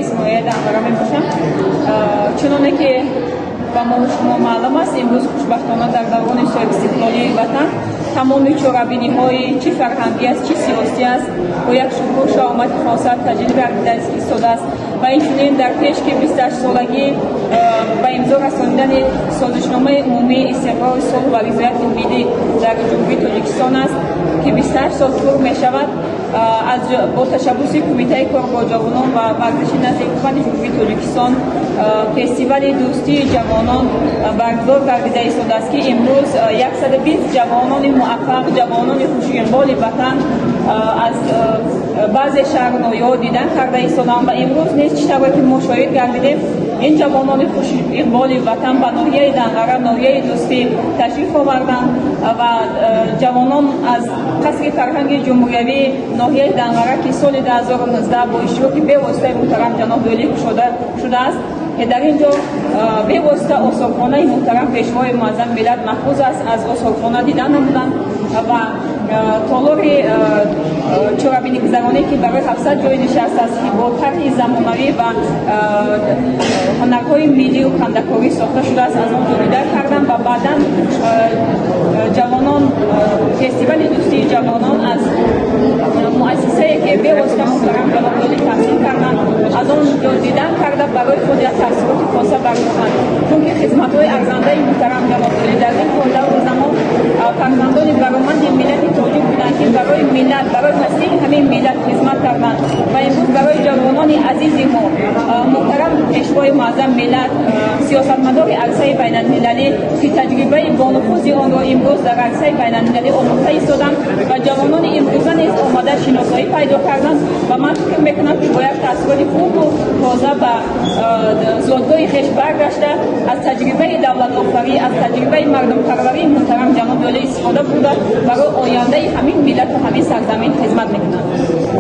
Раиси ноҳияи Данғара мебошам. Чуноне ки ба мо шумо маълум аст, имрӯз хушбахтона дар даврони соҳибистиқлолии ватан тамоми чорабиниҳои чӣ фарҳангӣ аст, чӣ сиёсӣ аст, бо як шукӯҳу шаҳомати хоса таҷлил гардида истодааст. Ва инчунин дар пеш ки 28-солагӣ ба имзо расонидани Созишномаи умумии истиқрори сулҳ ва ризояти миллӣ дар Ҷумҳурии Тоҷикистон аст, ки 28 сол пур мешавад, бо ташаббуси Кумитаи кор бо ҷавонон ва варзиши назди Ҳукумати Ҷумҳурии Тоҷикистон фестивали дӯстии ҷавонон баргузор гардида истодааст, ки имрӯз 120 ҷавонони муваффақ, ҷавонони хушиқболи ватан аз баъзе шаҳру ноҳияҳо дидан карда истоданд. Ва имрӯз низ, чӣ тавре ки мо шоҳид гардидем, ин ҷавонони хушиқболи ватан ба ноҳияи Данғара, ноҳияи Дӯстӣ ташриф оварданд ва ҷавонон аз қасри фарҳанги ҷумҳуриявии ноҳияи Данғара, ки соли 2019 бо иштироки бевоситаи муҳтарам ҷаноби олӣ кушода шудааст, ки дар ин ҷо бевосита осорхонаи муҳтарам Пешвои муаззами миллат маҳфуз аст, аз осорхона дидан намуданд ва толори чорабинигузаронӣ, ки барои 700 ҷои нишаст аст, ки бо тарҳи замонавӣ ва ҳунарҳои миллию кандакорӣ сохта шудааст, аз он ҷо дида карданд. Ва баъдан ҷавонон фестивали дӯстии ҷавонон аз муассисае, ки бевосита муҳтарам ҷаноби олӣ таҳсил карданд, аз он ҷо дидан карда, барои худ як таассуроти хоса бардоштанд, чунки хизматҳои арзандаи муҳтарам ҷаноби олӣ дар ин давру замон фарзандони бароманди миллати тоҷик буданд, ки барои миллат, барои масири ҳамин миллат хизмат карданд. Ва имрӯз барои ҷавонони азизи мо муҳтарам Пешвои муаззам миллат, сиёсатмадори арсаи байналмилалӣ, ки таҷрибаи бонуфузи онро имрӯз дар арсаи байналмилалӣ омӯхта истоданд ва ҷавонони имрӯза низ омада шиносоӣ пайдо карданд. Ва ман фикр мекунам, ки бо як таассуроти хубу тоза ба зодгоҳи хеш баргашта, аз таҷрибаи давлатофарӣ, аз таҷрибаи мардумпарварии муҳтарам ҷаноби олӣ истифода бурда, барои ояндаи ҳамин миллату ҳамин сарзамин хизмат мекунанд.